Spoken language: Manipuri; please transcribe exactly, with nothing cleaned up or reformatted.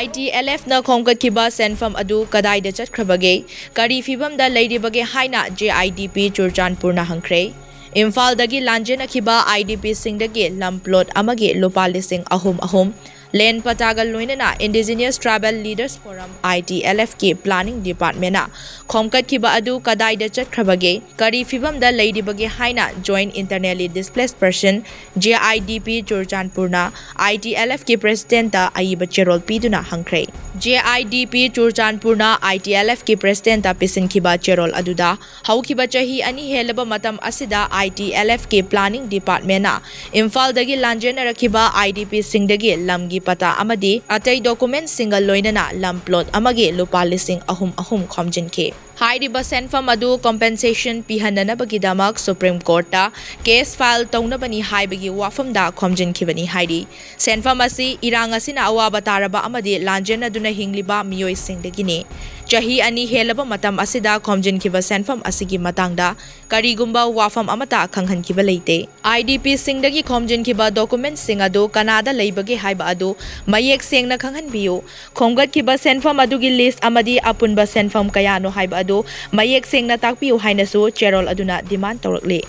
ITLFꯅ ꯈꯣꯝꯒꯠꯈꯤꯕ ꯁꯦꯟꯐꯝ ꯑꯗꯨ ꯀꯗꯥꯏꯗ ꯆꯠꯈ꯭ꯔꯕꯒꯦ, ꯀꯔꯤ ꯐꯤꯚꯝꯗ ꯂꯩꯔꯤꯕꯒꯦ ꯍꯥꯏꯅ JIDP ꯆꯨꯔꯆꯥꯟꯄꯨꯔꯅ ꯍꯪꯈ꯭ꯔꯦ꯫ ꯏꯝꯐꯥꯜꯗꯒꯤ ꯂꯥꯟꯖꯦꯟꯅꯈꯤꯕ IDPꯁꯤꯡꯗꯒꯤ ꯂꯝ plot ꯑꯃꯒꯤ ꯂꯨꯄꯥ ꯂꯤꯁꯤꯡ ꯑꯍꯨꯝ ꯑꯍꯨꯝ, land ꯄꯇꯥꯒ ꯂꯣꯏꯅꯅ Indigenous Tribal Leaders Forum, ITLFꯀꯤ planning departmentꯅ ꯈꯣꯝꯒꯠꯈꯤꯕ ꯑꯗꯨ ꯀꯗꯥꯏꯗ ꯆꯠꯈ꯭ꯔꯕꯒꯦ, ꯀꯔꯤ ꯐꯤꯚꯝꯗ ꯂꯩꯔꯤꯕꯒꯦ ꯍꯥꯏꯅ Joint Internally Displaced Person, JIDP ꯆꯨꯔꯆꯥꯟꯄꯨꯔꯅ ITLFꯀꯤ presidentꯇ ꯑꯏꯕ ꯆꯦꯔꯣꯜ ꯄꯤꯗꯨꯅ ꯍꯪꯈ꯭ꯔꯦ꯫ JIDP ꯆꯨꯔꯆꯥꯟꯄꯨꯔꯅ ITLFꯀꯤ presidentꯇ ꯄꯤꯁꯤꯟꯈꯤꯕ ꯆꯦꯔꯣꯜ ꯑꯗꯨꯗ, ꯍꯧꯈꯤꯕ ꯆꯍꯤ ꯑꯅꯤ ꯍꯦꯜꯂꯕ ꯃꯇꯝ ꯑꯁꯤꯗ ITLFꯀꯤ planning departmentꯅ ꯏꯝꯐꯥꯜꯗꯒꯤ ꯂꯥꯟꯖꯦꯟꯅꯔꯛꯈꯤꯕ IDPꯁꯤꯡꯗꯒꯤ ꯂꯝꯒꯤ ꯄꯇꯥ ꯑꯃꯗꯤ ꯑꯇꯩ documentꯁꯤꯡꯒ ꯂꯣꯏꯅꯅ ꯂꯝ plot ꯑꯃꯒꯤ ꯂꯨꯄꯥ ꯂꯤꯁꯤꯡ ꯑꯍꯨꯝ ꯑꯍꯨꯝ ꯈꯣꯝꯖꯤꯟꯈꯤ꯫ ꯍꯥꯏꯔꯤꯕ ꯁꯦꯟꯐꯝ ꯑꯗꯨ compensation ꯄꯤꯍꯟꯅꯅꯕꯒꯤꯗꯃꯛ Supreme Courtꯇ case file ꯇꯧꯅꯕꯅꯤ ꯍꯥꯏꯕꯒꯤ ꯋꯥꯐꯝꯗ ꯈꯣꯝꯖꯤꯟꯈꯤꯕꯅꯤ ꯍꯥꯏꯔꯤ꯫ ꯁꯦꯟꯐꯝ ꯑꯁꯤ ꯏꯔꯥꯡ ꯑꯁꯤꯅ ꯑꯋꯥꯕ ꯇꯥꯔꯕ ꯑꯃꯗꯤ ꯂꯥꯟꯖꯦꯟꯅꯗꯨꯅ ꯍꯤꯡꯂꯤꯕ ꯃꯤꯑꯣꯏꯁꯤꯡꯗꯒꯤꯅꯤ꯫ ꯆꯍꯤ ꯑꯅꯤ ꯍꯦꯜꯂꯕ ꯃꯇꯝ ꯑꯁꯤꯗ ꯈꯣꯝꯖꯤꯟꯈꯤꯕ ꯁꯦꯟꯐꯝ ꯑꯁꯤꯒꯤ ꯃꯇꯥꯡꯗ ꯀꯔꯤꯒꯨꯝꯕ ꯋꯥꯐꯝ ꯑꯃꯠꯇ ꯈꯪꯍꯟꯈꯤꯕ ꯂꯩꯇꯦ꯫ IDPꯁꯤꯡꯗꯒꯤ ꯈꯣꯝꯖꯤꯟꯈꯤꯕ documentꯁꯤꯡ ꯑꯗꯨ ꯀꯅꯥꯗ ꯂꯩꯕꯒꯦ ꯍꯥꯏꯕ ꯑꯗꯨ ꯃꯌꯦꯛ ꯁꯦꯡꯅ ꯈꯪꯍꯟꯕꯤꯌꯨ꯫ ꯈꯣꯝꯒꯠꯈꯤꯕ ꯁꯦꯟꯐꯝ ꯑꯗꯨꯒꯤ list ꯑꯃꯗꯤ ꯑꯄꯨꯟꯕ ꯁꯦꯟꯐꯝ ꯀꯌꯥꯅꯣ ꯍꯥꯏꯕ ꯑꯗꯨ ꯃꯌꯦꯛ ꯁꯦꯡꯅ ꯇꯥꯛꯄꯤꯌꯨ ꯍꯥꯏꯅꯁꯨ ꯆꯦꯔꯣꯜ ꯑꯗꯨꯅ demand ꯇꯧꯔꯛꯂꯤ꯫